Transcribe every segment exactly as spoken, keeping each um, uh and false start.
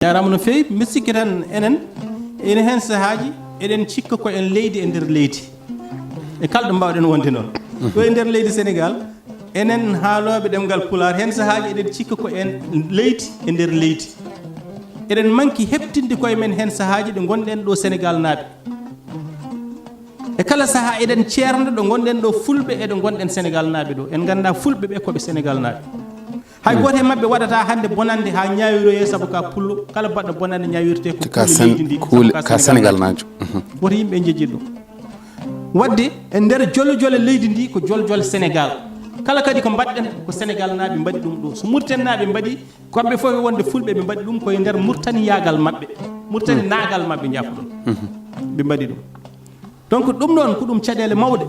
Jaaraama no feewi. Mbiɗo sikki tan enen, ene heen sahaaji, eɗen cikka ko en leydi e nder leydi. E kala ɗo mbaawɗen wonde noon. Ɗo e nder leydi Senegaal, enen haalooɓe ɗemngal Pulaar, heen sahaaji eɗen cikka ko en leydi e nder leydi. Eɗen manki heɓtinde koye men heen sahaaji ɗo ngonɗen ɗo Senegaal naaɓe. E kala sahaa eɗen ceerndo ɗo ngonɗen ɗo Fulɓe e ɗo ngonɗen Senegaal naaɓe ɗo. En nganndaa Fulɓe ɓe ko ɓe Senegaal naaɓe. Hay gooto e maɓɓe waɗata hannde bonannde haa ñaawiroyee sabu ka pullo. Kala baɗɗo bonannde ñaawirtee ko Ka kuule Sen-, leydi ndi, kuule, sabu ka ka Senegaal Senegaal naajo. Naajo. Woto yimɓe njejjit ɗum. Waɗde e nder jole jole leydi ndi ko jole jole Senegaal. Kala kadi ko mbaɗɗen ko Senegaal naaɓe mbaɗi ɗum ɗo. So Murten naaɓe mbaɗi, kamɓe fof ɓe wonde Fulɓe ɓe mbaɗi ɗum koye nder Murtaniyaagal maɓɓe. Murtani naagal maɓɓe, njaafo ɗum. Ɓe mbaɗi ɗum. Donc ɗum ɗoon ko ɗum caɗeele mawɗe.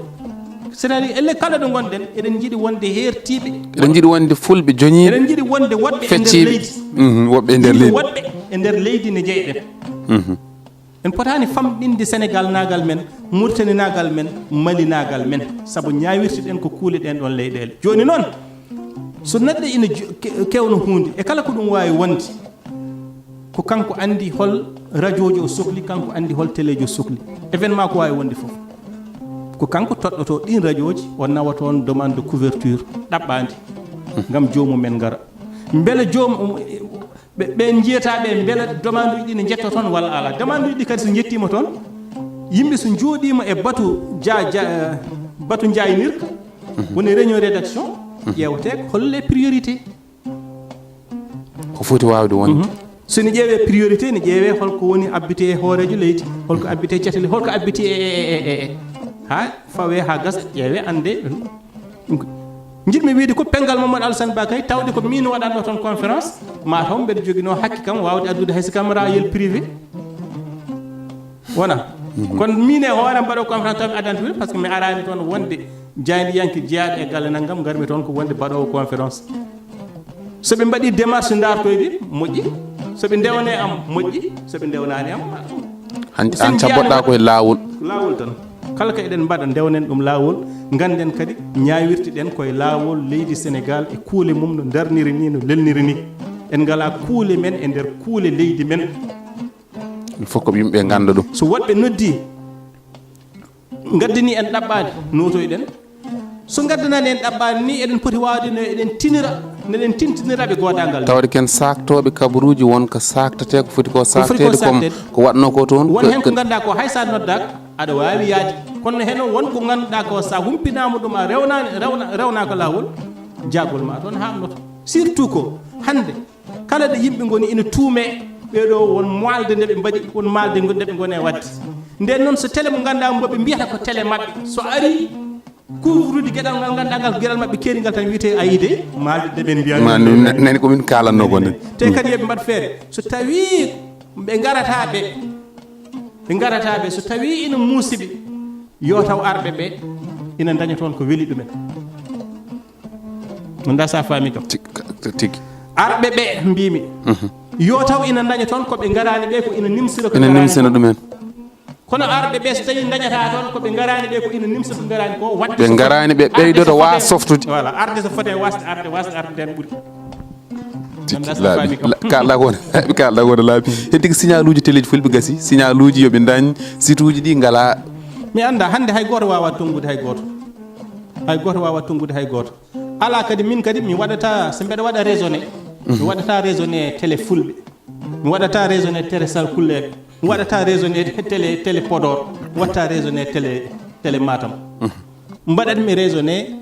C'est-à-dire elle kala ɗo ngonɗen eɗen njiɗi wonde heertiiɓe. Eɗen njiɗi wonde Fulɓe joñiiɓe. Eɗen njiɗi wonde woɗɓe e nder Fecciiɓe. Leydi. Mhm, woɗɓe e nder Yimɓe leydi. Woɗɓe e nder leydi ne jeyɗen. Mhm. En potaani famɗinde Senegaal naagal men, Murtani naagal men, Mali naagal men. Sabu ñaawirtuɗen ko kuule ɗeen ɗoon leyɗeele. Jooni noon, so neɗɗo ina jo-, ke-, kewno huunde, e kala ko ɗum waawi wonde, ko kanko anndi hol rajooji o sokli, kanko anndi hol teleeji o sokli. Événement ko waawi wonde fof. Ko kanko toɗɗotoo ɗiin rajooji, o nawa toon demande de couverture ɗaɓɓaandi, ngam joomum en ngara. Mbele joom-, ɓe, ɓe njiyata ɓe, mbele demande uji ɗi ne njetto toon walla alaa. Demande uji ɗi kadi so njettiima toon, yimɓe so njooɗiima e batu ja-, ja-, batu njaynirka, woni réunion rédaction, ƴeewetee ko hol les priorités. Ko foti waawde wonde. Mhm. So ne ƴeewee priorité, ne ƴeewee holko woni abbiti e hooreejo leydi, holko abbiti e caɗeele, holko abbiti e, e, e, e, e. Haa fawee, haa gasa, ƴeewee, anndee. Ɗum ko, njiɗmi wiyde ko penngal Mamadou Alassane Ba kay, tawde ko miin waɗatnoo toon conférence, ma taw mbeɗa joginoo hakke kam waawde addude hay so caméra yel privé. Wona. Mhm. Kono miin e hoore am mbaɗo conférence taw mi addani ɗum, par ce que mi araani toon wonde jaayndiyanke jeyaaɗo e galle nanngam, ngarmi toon ko wonde mbaɗoowo conférence. So ɓe mbaɗii démarche ndaartoyde, moƴƴi. So ɓe ndewnii am, moƴƴi. So ɓe ndewnaani am, Hanti so an ɓe caɓɓoɗaa mbiyaani koye laawol. Laawol tan. Kala ko eɗen mbaɗa, ndewnen ɗum laawol. Ngannden kadi ñaawirtuɗen koye laawol leydi Senegaal e kuule mum no ndarniri ni, no lelniri ni. En ngalaa kuule men e nder kuule leydi men. Il faut ko yimɓe ngannda ɗum. So woɗɓe noddii, ngaddanii en ɗaɓɓaade, nootoyɗen. So ngaddanaani en ɗaɓɓaade ni, eɗen poti waawde no eɗen tinira, no eɗen tintinira ɓe goodaangal. Tawde ken saaktooɓe kabaruuji, won ko saaktetee, ko foti ko Ko foti ko saakteede, comme saakteede. Ko waɗnoo ko toon, Won ko, heen ko ko nganndaa ko hay so a noddaaka, aɗa waawi yaade. Kono heen won ko ngannduɗaa ko so a humpinaama ɗum, a rewnaani, rewna-, rewnaaka laawol, jaagol ma toon haamnoto. Surtout ko hannde, kala ɗo yimɓe ngoni ina tuume, ɓee ɗo won maalde nde ɓe mbaɗi, won maalde nde ɓe ngoni e waɗde. Nden noon, so télé mo ngannduɗaa mo ɓe mbiyata ko télé maɓɓe, so arii, couvrude geɗal ngal ngannduɗaa ngal ko geɗal maɓɓe keeringal tan wiyetee, "Ayi de, maalde nde ɓen mbiya Ma ɗum." Nani ko min kaalanno ko nden. Te kadi yo ɓe mbaɗ feere. So tawii ɓe ngarata ɓe, ɓe ngarata ɓe, so tawii ina muusi ɓe, yo taw arɓe ɓe ina ndaña toon ko weli ɗumen. Anndaa so a faami kam. Tik-, tigi. Arɓe ɓe mbiimi. Mhm. Yo taw ina ndaña toon ko ɓe ngaraani ɓe ko ina nimsira ko Ina ngaraani nimsina ko. Ɗumen. Kono arɓe ɓe so tawii ndañataa toon ko ɓe ngaraani ɓe ko ina nimsa ko ngaraani ko. Waɗde Ɓe so ngaraani ɓe arde ɓeydoto so waa fote-, softude. Voilà, arde so fotee waasde arde, waasde arde nden ɓuri. Tigi. Anndaa so a laaɓi. Faami kam. La-, kaalɗaa ko woni, laaɓi, kaalɗaa ko woni laaɓi. Hen tigi signal uji teleji fulɓe gasi, signal uji yo ɓe ndañ, site uji ɗi ngalaa. Mi anndaa, hannde hay gooto waawaa tonngude hay gooto. Hay gooto waawaa tonngude hay gooto. Alaa kadi, min kadi mi waɗataa, so mbeɗa waɗa raisonné, mi waɗataa raisonné télé fulɓe. Mi waɗataa raisonné télé Salkulleeɓe. Mi waɗataa raisonné télé, télé Podor. Mi waɗataa raisonné télé, télé Matam. Mbaɗatmi raisonné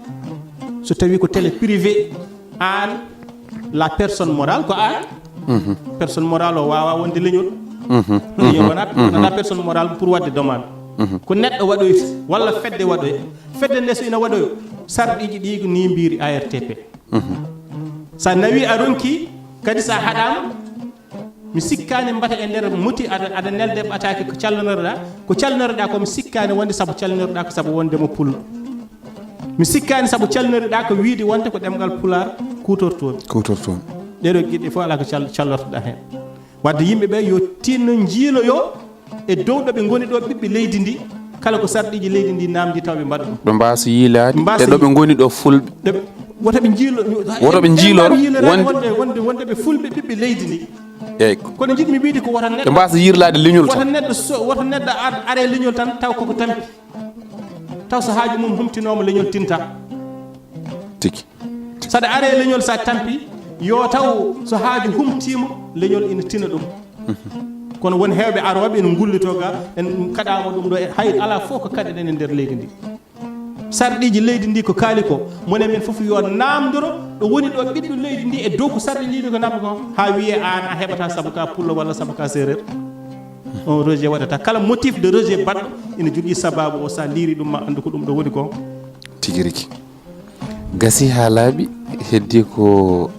so tawii ko télé privé, aan, la personne morale ko aan. Personne morale o waawaa wonde leñol. Yo wona, wonata personne morale pour waɗde demande. Ko neɗɗo waɗoyta, walla fedde waɗoya. Fedde nde so ina waɗoya, sarɗiiji ɗi ko ni mbiiri A R T P. So a nawii a ronkii, kadi so a haɗaama, mi sikkaani mbata e nder moti aɗa, aɗa nelde ɓataake ko callanoriɗaa, ko callanoriɗaa ko mi sikkaani wonde sabu callanoriɗaa ko sabu wonde mo pullo. Mi sikkaani sabu callanoriɗaa ko wiide wonde ko ɗemngal Pulaar kuutortoomi. Kuutortoomi. Ɗee ɗoo geɗe fof alaa ko cal-, callortoɗaa heen. Wadde yimɓe ɓe yo tinno njiiloyo e dow ɗo ɓe ngoni ɗo ɓiɓɓe leydi ndi, kala ko sarɗiiji leydi ndi namdi taw ɓe mbaɗa ɗum. Ɓe mbaawa yiilaade Mbaawa e ɗo ɓe ngoni ɗo fulɓe. Ɗo ɓe, woto ɓe njiilo, Woto ɓe en njiilor mbaawa yiiloraade wonde wonde, wonde, wonde ɓe fulɓe ɓiɓɓe leydi ndi. Eyyi. Kono jiɗmi wiide ko wota Ɓe neɗɗo mbasa yirlade leñol wota tan. Neɗɗo so wota neɗɗo ar- are leñol tan taw koko tampi, taw so haaju mum humtinooma leñol tinta. Tigi. Saɗa are leñol sa tampi, yo taw so haaju humtiima leñol ina tina ɗum. Kono won heewɓe arooɓe ina ngullitoo ga, en kaɗaama ɗum ɗo e hay alaa fof ko kaɗeɗen e nder leydi ndi. Sarɗiiji leydi ndi ko kaali ko, mone men fof yo naamndoro ɗo woni ɗo ɓiɗɗo leydi ndi e dow ko sarɗiiji ko naamndo ko, haa wiyee aan a heɓata sabu ka pullo walla sabu ka séeréer. On rejet waɗata kala motif de rejet baɗɗo ina jogii sabaabu o, sa liiri ɗum ma anndu ko ɗum ɗo woni ko. Tigi rigi. Gasi haa laaɓi, heddi ko